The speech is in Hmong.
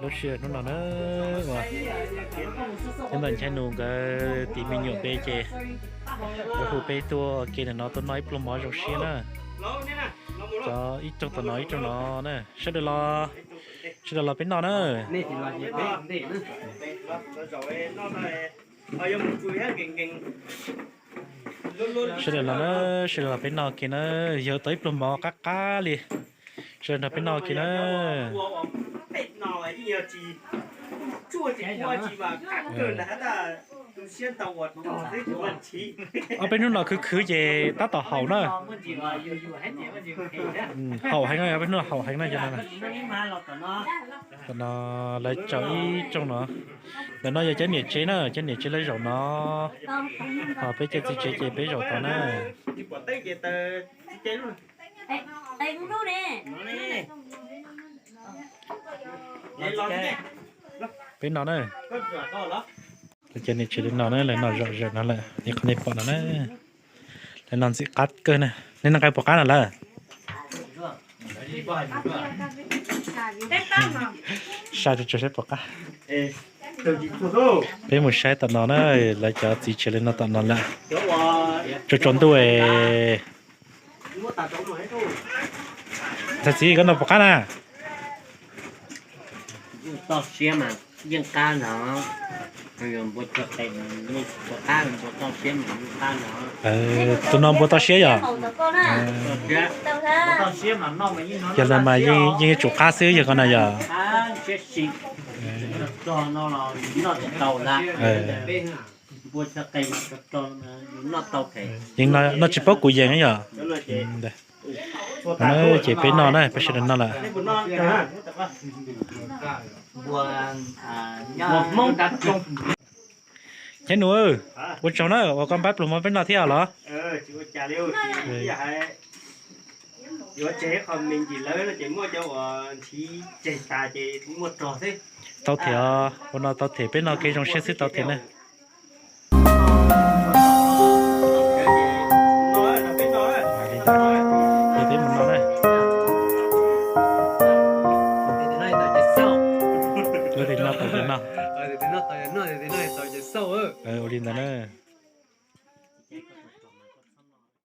Lub sij hawm hnub no na, uas nyob ntawm Nchaiv Nus nkawd tis me nyuam peb ces nkawd hu peb tuaj ua ke ntawm no tuaj noj ib pluag mov zoo siab na. Cov ib rooj tom no ib rooj no na, sawv daws los, sawv daws los peb noj na. Sawv daws los na, sawv daws los peb noj ua ke na, yog tau ib pluag mov qab qab li. Sawv daws nrog peb noj ua ke na. Ob peb hnub no khwv khwv ces tab tom haum na. Haum heev no, ob peb hnub no haum heev na cov no. Tam no lawv tsaws ib rooj no. Ntawm no yog cov niam tsev na, cov niam tsev lawv zaum no. Ho peb cov txiv tsev ces peb zaum tod na. Peb no na. Lawv cov niam tsev lawv no na, lawv no zaum zaum no lawm, ib qho nej pom no na. Lawv no ntxim qab kawg na. Nej noj qab puas qab no lawm? Saib tsuas saib puas qab. Peb mus saib tom no na, lawv cov txiv tsev lawv no tom no lawm. Tsaus tsaus ntuj es. Ntxhais txiv koj noj puas qab na? Toj siab mas yeej qab no. Npua txog qe mas yeej tsis tshua qab, npua toj siab mas yeej qab no. Tus no npua toj siab yog? Yog ntawd mas yeej yuav tsum qab xwb yog koj na yog? Siab si, tog no los noj tsis tau lawm. Npua txog qe mas tog noj tau phem. Yeej noj tsis paub kuv yees yog? Ces peb noj na, peb sawv daws noj lawm. Nchaiv Nus, ua tsaug na uas koj npaj pluag mov peb noj thiab los? Tau them os, ua no tau them, peb noj kev zoo siab xwb tau them na. Li ntawd, ces peb mus no na. Ua li no tau ces no. Ua li ntawd na.